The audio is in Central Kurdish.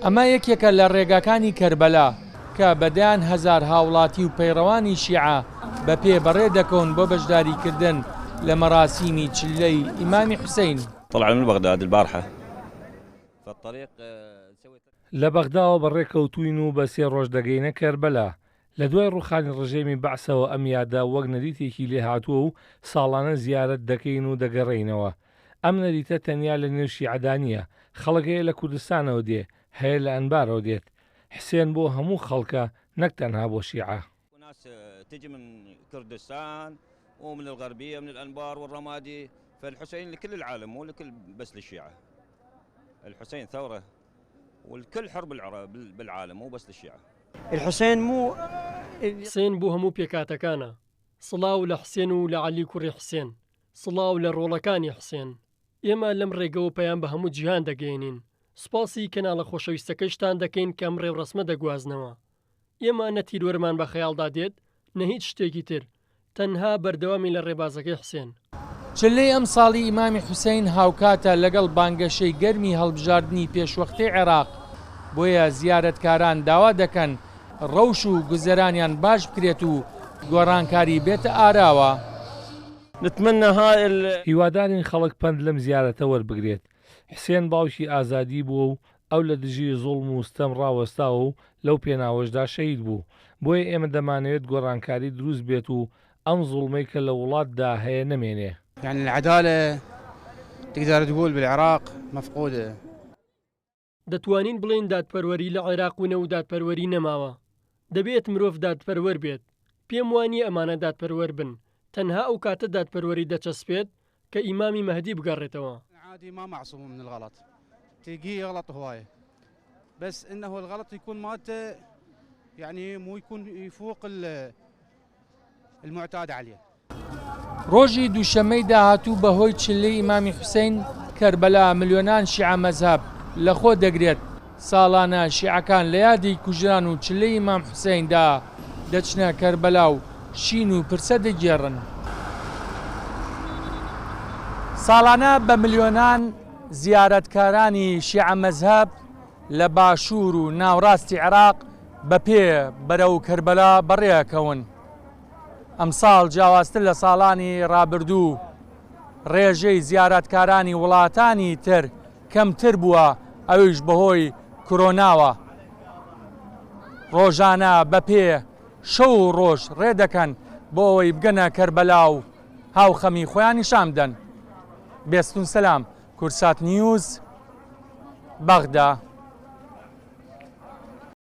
ئەمە یەکێکە لە ڕێگاکانی کەربەلا کە بە دەیان هەزار هاوڵاتی و پەیڕەوانی شیعە بە پێ بەڕێ دەکەون بۆ بەشداریکردن لە مەراسیمی چلەی ئیمامی حوسەین. طلعنا من بغداد البارحە فالطريق نسوي. لە بەغداوە بەڕێ کەوتووین و بە سێ ڕۆژ دەگەینە کەربەلا. لە دوای ڕووخانی ڕژێمی بەعسەوە ئەم یادە وەک نەریتێکی لێ هاتووە و ساڵانە زیارەت دەکەین و دەگەڕێینەوە. ئەم نەریتە تەنیا لە نێو شیعەدا نییە، خەڵک هەیە لە کوردستانەوە دێ، هەیە لە ئەنبارەوە دێت. حسێن بۆ هەموو خەڵکە نەک تەنها بۆ شیعە. وناس تجي من كردستان ومن الغربية من الأنبار والرمادي فالحسين لكل العالم مو لكل بس للشيعة الحسين ثورة والكل حر بالعالم مو بس للشيعة. الحسین مو. حسێن بۆ هەموو پێکهاتەکانە. سڵاو لە حسێن و لە عەلی کوڕی حسێن. سڵاو لە ڕۆڵەکانی حسێن. ئێمە لەم ڕێگەوە پەیام بە هەموو جیهان دەگەیەنین. سوپاسی کەناڵە خۆشەویستەکەیشتان دەکەین کە ئەم ڕێوڕەسمە دەگوازنەوە. ئێمە نە تیرۆرمان بە خەیاڵدا دێت، نە هیچ شتێکی تر، تەنها بەردەوامین لە ڕێبازەکەی حسێن. چلەی ئەمساڵی ئیمامی حوسەین هاوکاتە لەگەڵ بانگەشەی گەرمی هەڵبژاردنی پێشوەختەی عێراق، بۆیە زیارەتکاران داوا دەکەن ڕەوش و گوزەرانیان باش بکرێت و گۆڕانکاری بێتە ئاراوە. هیوادارین خەڵک پەند لەم زیارەتە وەربگرێت، حسێن باوکی ئازادی بووە و ئەو لە دژی زوڵم و ستەم ڕاوەستاوە و لەو پێناوەشدا شەهید بوو. بۆیە ئێمە دەمانەوێت گۆڕانکاری دروست بێت و ئەم زوڵمەی کە لە وڵاتدا هەیە نەمێنێ. یعنی العدالە تقدر تقول بالعراق مفقودە. دەتوانین بڵێین دادپەروەری لە عێراق ونە و دادپەروەری نەماوە. دەبێت مرۆڤ دادپەروەر بێت. پێم وا نییە ئەمانە دادپەروەر بن. تەنها ئەو کاتە دادپەروەری دەچەسپێت کە ئیمامی مەهدی بگەڕێتەوە. عادي ما معصوم من الغلط تلقيه يغلط هوايه بس انه الغلط يكون مالته يعني مو يكون يفوق المعتاد عليه. ڕۆژی دووشەممەی داهاتوو بەهۆی چلەی ئیمامی حوسەین، کەربەلا ملیۆنان شیعە مەزهەب لەخۆ دەگرێت، ساڵانە شیعەکان لە یادی کوژران و چلەی ئیمام حوسەیندا دەچنە کەربەلا و شین و پرسە دەگێڕن. ساڵانە بە ملیۆنان زیارەتکارانی شیعە مەزهەب لە باشوور و ناوڕاستی عێراق بە پێ بەرەو کەربەلا بەڕێکەون. ئەمساڵ جیاوازتر لە ساڵانی ڕابردوو ڕێژەی زیارەتکارانی وڵاتانی تر کەمتر بووە ئەویش بەهۆی کرۆناوە. ڕۆژانە بە پێ شەو و ڕۆژ ڕێ دەکەن بۆ ئەوەی بگەنە کەربەلا و هاوخەمی خۆیان نیشان بدەن. بێستون سەلام، کوردسات نیوز، بەغدا.